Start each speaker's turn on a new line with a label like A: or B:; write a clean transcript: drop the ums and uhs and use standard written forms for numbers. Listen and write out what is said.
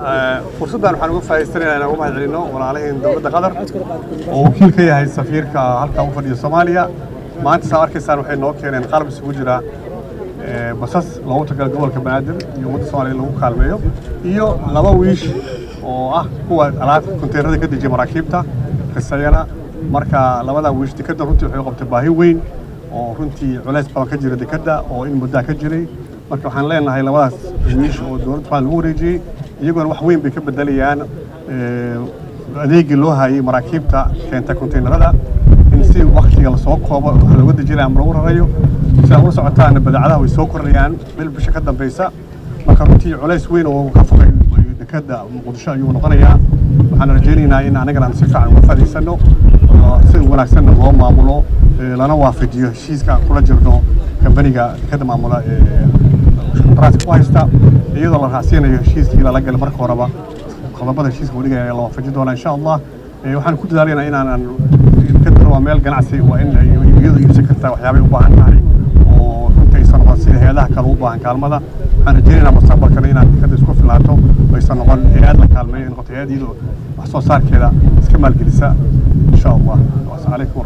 A: Fursaddan waxaan uga faa'iidaysanaynaa inaan uga mahad celino walaalaheen dowladda Qatar oo wakiil ka yahay safiirka halkan u fadhiya Soomaaliya. Maanta saa arkaysaan waxay noo keeneen qalab isugu jira basas loogu talagalay gobolka Banaadir iyo ummadda Soomaaliya lagu kaalmeeyo, iyo laba wiish oo ah kuwa alaabta konteenarada ka dejiya maraakiibta risayana. Marka labada wiish dekadda runtii waxay u qabtay baahi weyn oo runtii culays badan ka jira dekadda oo in muddaa ka jiray. Marka waxaan leenahay labadaas wiish oo dowladda Soomaaliya lagu wareejiyey iyaguna wax weyn bay ka bedelayaan adeegii loo hayay maraakiibta keenta konteenarada, in si waktiga lasoo koobo wax looga dejinayo ama lagu rarayo. Si aad ula socotaan, badeecadaha way soo kordhayaan bil bisha ka dambeysa. Marka runtii culays weyn oo ka fogay dekadda Muqdisho ayuu noqonayaa. Waxaan rajaynaynaa in anagana aan si fiican uga faa'iidaysano oo si wanaagsanna loo maamulo, lana waafajiyo heshiiska aan kula jirno kambaniga dekadda maamula ee qandaraaska ku haysta, iyadoo la raacsiinayo heshiiskii lala galay marka horeba. Qodobada heshiiska uu dhigaya ayaa la waafajin doonaa, insha Allah. Waxaan ku dadaalaynaa inaanan dekadana waa meel ganacsi, waa in ay iyadu iibsan kartaa waxyaabay u baahan tahay oo runtii aysan noqon sida hay'adaha kale u baahan kaalmada. Waxaan rajaynaynaa mustaqbalkana inaan dekadda isku filaato oo aysan noqon hay'ad la kaalmeeyo, ay noqoto hay'ad iyadoo wax soo saarkeeda iska maalgelisa, insha Allah. Wasalaamu calaykum.